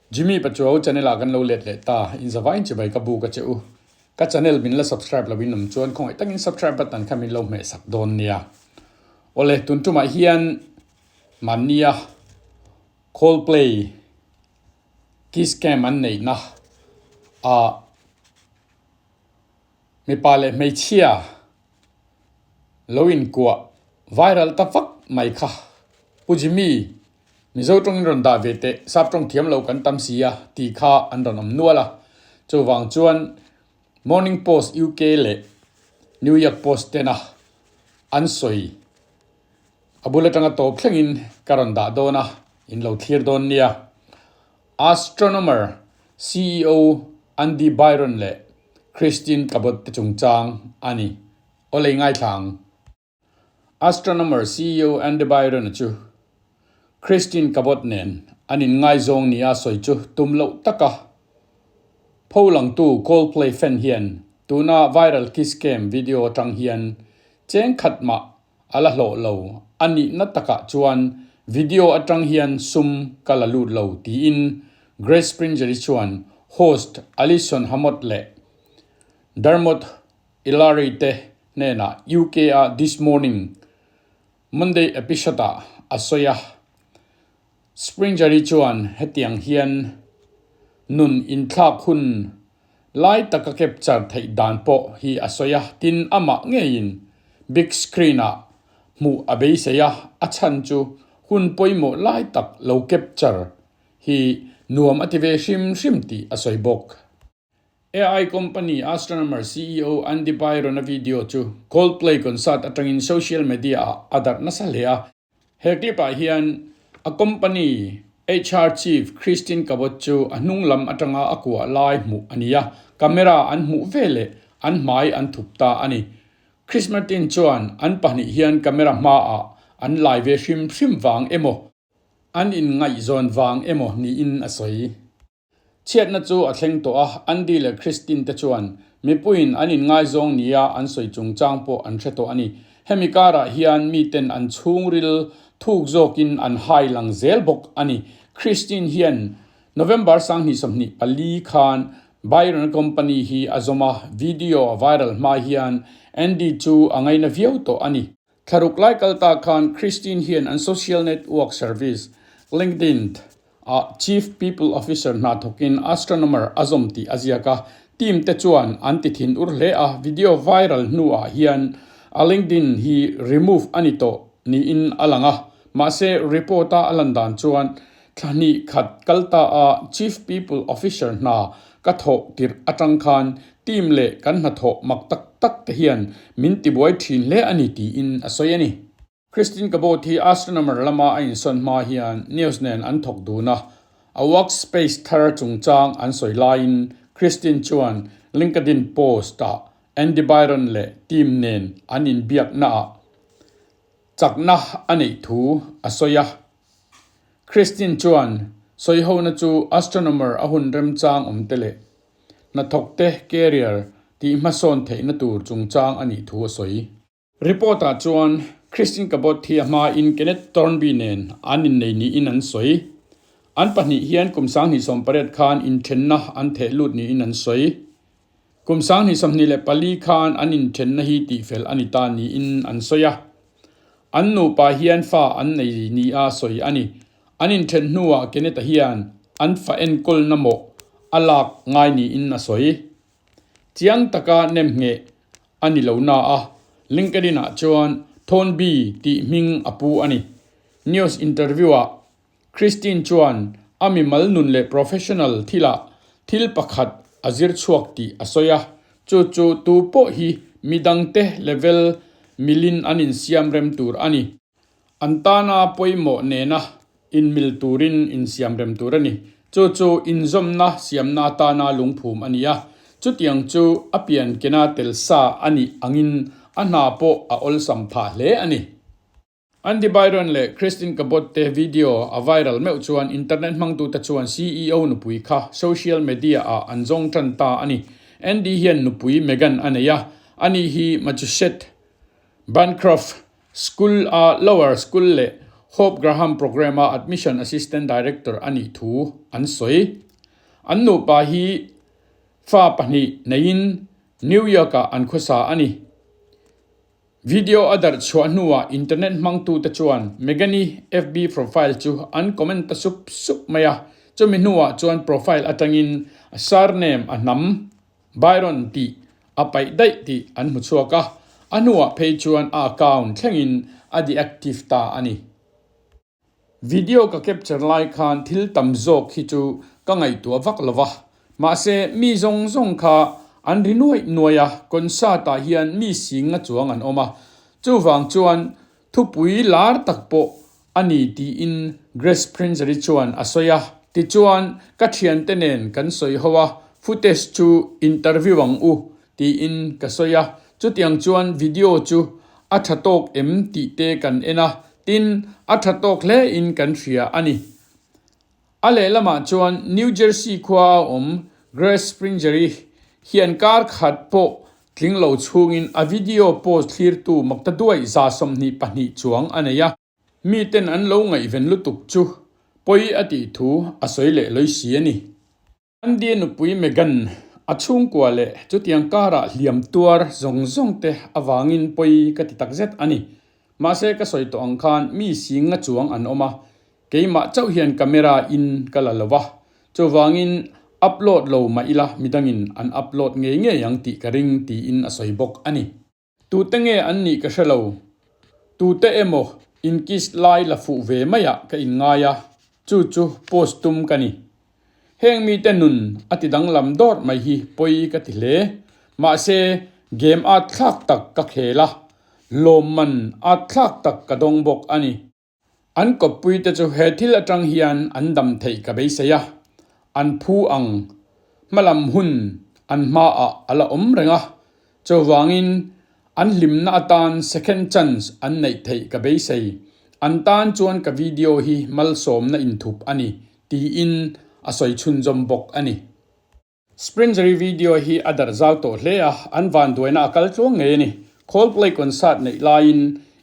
Jimmy Pachuau channel ah kan lo let leh ta, in zavai in chibai ka buk a che u. Ka channel min la subscribe lo in awm chuan khawngaih takin subscribe button kha min lo hmeh sak dawn nia. Awle tun tumah hian mahnia Coldplay kiss cam an neihna ah mipa leh hmeichhia lo inkuah viral ta vak mai kha Pu Jimmy Mizo tawngin rawn dah ve teh, sap tawng thiam lo kan tam si a tih kha an rawn awm nual a. Chuvang chuan Morning Post UK leh New York Post tena an sawi a bul atanga tawp thlengin ka rawn dah dawn a, in lo thlir dawn nia. Astronomer ceo Andy Byron leh Christine Cabot te chungchang a ni. Aw lei ngaithla ang. Astronomer ceo Andy Byron-a chu Christine Cabot nen an inngaizawng nia sawi chu tum loh taka pholangtu Coldplay fan hian tuna viral kiss cam video atang hian cheng khat mah a la hlawh lo a nihna takah chuan video atang hian sum ka la lut lo tiin Grace Springer-i chuan host Alison Hammott leh Dermot Ilary te hnenah UK-a This Morning Monday episode-ah a sawi a. Springer-i chuan hetiang hian nun inthlak hun lai taka capture theih dan pawh hi a sawi a, tin amah ngeiin big screen-ah hmuh a beisei a, a chhan chu hun pawimawh lai tak lo capture hi nuam a ti ve hrim hrim tih a sawi bawk. AI company Astronomer ceo Andy Byron-a video chu Coldplay concert atangin social media-ah a darh nasa hle a. He clip-ah hian a company HR chief Kristin Cabot chu a hnung lam atanga a kuah lai hmuh a ni a, camera an hmuh veleh an hmai an thup ta a ni. Chris Martin chuan an pahnih hian camera hmaah an lai ve hrim hrim vang emaw, an inngaihzawn vang emaw niin a sawi. Chhiatna chu a thleng tawh a, Andy leh Christine te chuan mipuiin an inngaizawng nia an sawi chungchang pawh an hre tawh a ni. Hemi karah hian miten an chhungril thuk zawkin an hai lang zel bawk a ni. Christine hian November 2024 khan Byron Company hi a zawm a, video a viral hma hian Andy chu a ngaina viau tawh a ni. Thlaruk lai kal ta khan Christine hian an social network service LinkedIn ah Chief People Officer hna thawkin astronomer a zawm tih a ziak a, team te chuan an ti thin ur hle a, video viral hnuah hian a LinkedIn hi remove a ni tawh niin a lang a, mahse report a a lan dan chuan thla hnih khat kal ta a Chief People Officer hna ka thawh tirh atang khan team leh kan hnathawh mak tak tak te hian min tibuai thin hle a ni tiin a sawi a ni. Kristin Cabot hi astronomer lama a insawn hma hian news nen an thawk dun a, a workspace thar chungchang an sawi laiin Kristin chuan LinkedIn post-ah Andy Byron leh team nen an inbiaknaah chakna a neih thu a sawi a. Kristin chuan sawihona chu astronomer a hun remchang awm te leh hnathawkte career tih hmasawn theihna tur chungchang a nih thu a sawi. Report-ah chuan Kristin Cabot hi a hmain Kenneth Thornby nen an innei niin an sawi. An pahnih hian kum 2018 khan inthenna an theh lut niin an sawi. Kum 2024 khan an inthenna hi tihfel a ni ta niin an sawi a. An nupa hian fa an nei nia sawi a ni. An inthen hnuah Kenneth-a hian an fa enkawlna mawh a lak ngai niin a sawi. Chiang taka nemngheh a ni lo na a, LinkedIn-ah chuan Thornby tih hming a pu a ni. News interview-ah Christine chuan a mimal nun leh professional thilah thil pakhat a zir chhuak tih a sawi a, chu chu tu pawh hi midangte level milin an insiam rem tur a ni. An tana pawimawh nena inmil turin insiam rem tur a ni. Chu chu inzawmna siamna atana lungphum a ni a, chutiang chu a pian kena tel sa a nih angin a hna pawh a awlsam phah hle a ni. Andy Byron leh Kristin Cabot te video a viral meuh chuan internet hmangtute chuan ceo nupui kha social media ah an zawng tan ta a ni. Andy hian nupui Megan a nei a, ani hi Massachusetts Bancroft School a Lower School leh Hope Graham Program-a Admission Assistant Director a nih thu an sawi. An nupa hi fa pahnih neiin New York-ah an khawsa a ni. Video a darh chhuah hnuah internet hmangtute chuan Meghan-i FB profile chu an comment ta sup sup mai a, chumi hnuah chuan profile atangin a surname a hnam Byron tih a paih daih tih an hmu chhuak a, a hnuah phei chuan a account thlengin a deactive ta a ni. Video ka capture lai khan thil tam zawk hi chu ka ngaihtuah vak lo va, mahse mi zawng zawng kha an ri nuaih nuaih a, concert ah hian mi singa chuang an awm a, chuvang chuan thupui lar tak pawh a ni tiin Grace Prinzery chuan a sawi a, tichuan ka thiante nen kan sawi ho a, footage chu interview ang u tiin ka sawi a, chutiang chuan video chu a tha tawk em tih te kan en a, tin a tha tawk hle in kan hria a ni. A lehlamah chuan New Jersey khua a awm Grace Springery hian kar khat pawh tling lo chhungin a video post thlirtu maktaduai 22 chuang a nei a. Miten an lo ngaihven lutuk chu pawi a tih thu a sawi leh lawi si a ni. Andy nupui Megan a chhungkua leh chutiang karah hliam tuar zawng zawng te avangin pawi ka ti takzet a ni. Mahse ka sawi tawh ang khan mi singa chuang an awm a, keimah chauh hian camera in ka la lo va, chuvangin upload lo mah ila midangin an upload ngei ngei ang tih ka ring tiin a sawi bawk a ni. Tute nge an nih ka hre lo. Tute emaw inkiss lai la fuh ve maiah ka inngai a, chu chu post tum ka ni. Heng mite nun a ti danglam dawrh mai hi pawi ka ti hle. Mahse, game at thlak tak ka khel a, lawmman at thlak tak ka dawng bawk a ni. An kawppuite chu he thil atang hian an dam theih ka beisei a, an phu ang hmalam hun an hmaah a la awm reng a, chuvangin an hlimna atan second chance an neih theih ka beisei. An tan chuan ka video hi malsawmna inthup a ni, tiin a sawi chhunzawm bawk a ni. Springery video hi a darh zau tawh hle a, an vanduaina a kal tluang ngei a ni. Coldplay concert neih laiin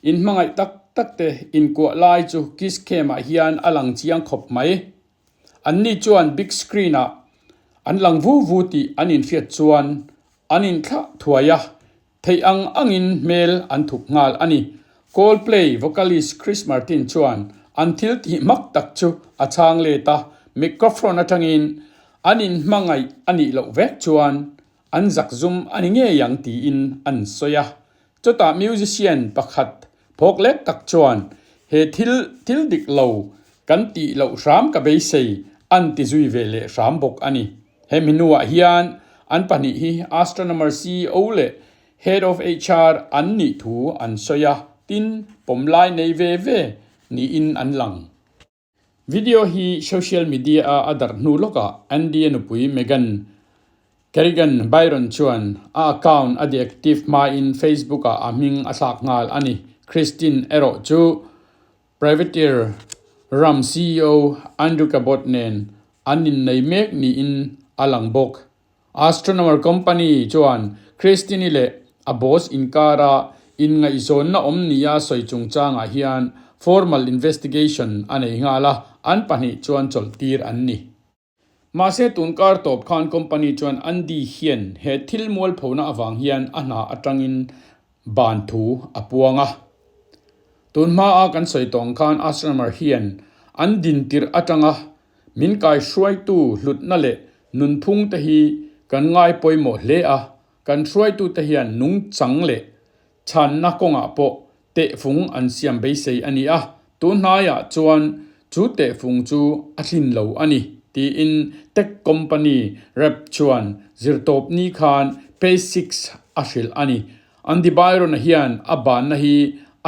in hmangaih tak tak te inkuah lai chu kiss cam ah hian a lang chiang khawp mai. Anni chuan big screen ah an lang vu vu tih an inhriat chuan an inthlah thuai a, Theih ang angin hmel an thup nghal a ni. Coldplay vocalist Chris Martin chuan an thil tih mak tak chu a chhang let a, microphone atangin an inhmangaih a nih loh vek chuan an zakzum a ni ngei ang tiin an sawi a. Chutah musician pakhat phawk lek tak chuan he thil thil dik lo kan tih loh hram ka beisei an ti zui ve leh hram bawk a ni. Hemi hnuah hian an pahnih hi Astronomer ceo leh Head of HR an nih thu an sawi a, tin, pawmlai nei ve ve niin an lang. Video hi social media-a a darh hnu lawkah Andy-a nupui Megan Kerrigan Byron chuan a account a deactive hmain Facebook-ah a hming a thlak nghal a ni. Christine erawh chu Privateer ram ceo Andrew Cabot nen an innei mek niin a lang bawk. Astronomer company chuan Christine-i leh a boss inkara inngaihzawnna awm nia sawi chungchangah hian formal investigation a nei nghal a, an pahnih chuan chawlhtir an ni. Mahse tun kar tawp khan company chuan Andy hian he thil mualphona avang hian a hna atangin ban thu a puang a. Tun hmaa kan sawi tawh ang khan Astronomer hian an din tirh atanga min kaihruaitu hlutna leh nunphung te hi kan ngai pawimawh hle a, kan hruaitute hian nungchang leh chhanna kawngah pawh tehfung an siam beisei a ni a, tun hnaiah chuan chu tehfung chu a tlin lo a ni, tiin tech company rep chuan zirtawp ni khan Page Six a hrilh a ni. Andy Byron-a hian a banna hi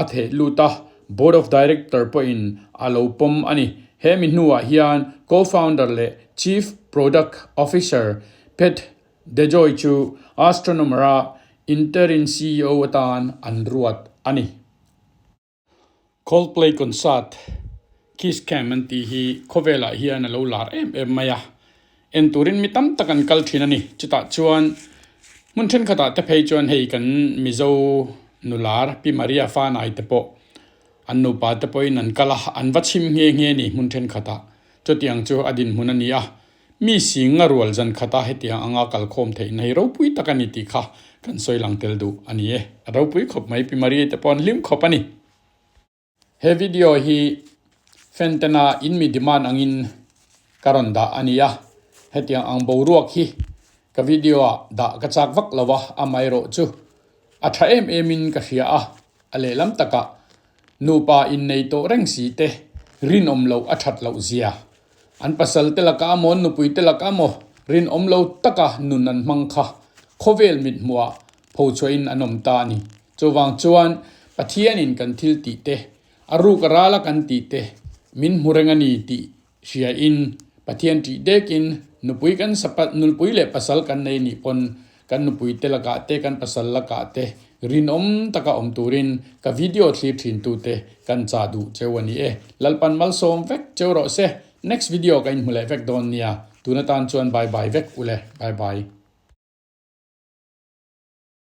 a theh lut a, Board of Director pawhin a lo pawm a ni. He mi hnuah hian co-founder leh Chief Product Officer Pet DeJoy chu Astronomer-a interim ceo atan an ruat a ni. Coldplay concert Kiss Cam an tih hi khawvelah hian a lo lar em em mai a, en turin mi tam tak an kal thin a ni. Chutah chuan hmun thenkhatah te phei chuan hei kan Mizo nular Pi Maria Fanai te pawh. An nupa te pawhin an kal a, an va chhim nghe nghe ni hmun thenkhatah. Chutiang chu a dinhmun a ni a. Mi sing a rual zan khata hetiang anga kalkhawm theihna hi ropui tak a ni tih kha kan sawi lang tel duh a ni e. A ropui khawp mai Pi Maria te pawh an hlim khawp a ni. He video hi fan tena in mi demand angin ka rawn dah a ni a, hetiang ang boruak hi ka video ah dah ka chak vak lo a, amaherawh chu a tha em em in ka hria a, a lehlam takah nupa innei tawh reng si te rinawm loh a that loh zia, an pasal te lakah amaw an nupui te lakah amaw rinawm lo taka nun an hmang kha khawvel mithmuhah phochhuahin an awm ta a ni. Chuvang chuan Pathianin kan thil tih te, a ruk a ral a kan tih te min hmu reng a ni tih hriain Pathian ṭih dekin nupui kan nupui leh pasal kan nei nih pawn kan nupui te lakah te kan pasal lakah te rinawm taka awm turin ka video thlir ṭhin tute kan chah duh cheu a ni e. Lalpan malsawm vek cheu rawh se. Next video ka inhmu leh vek dawn nia. Tun atan chuan bye bye vek ule. Bye bye.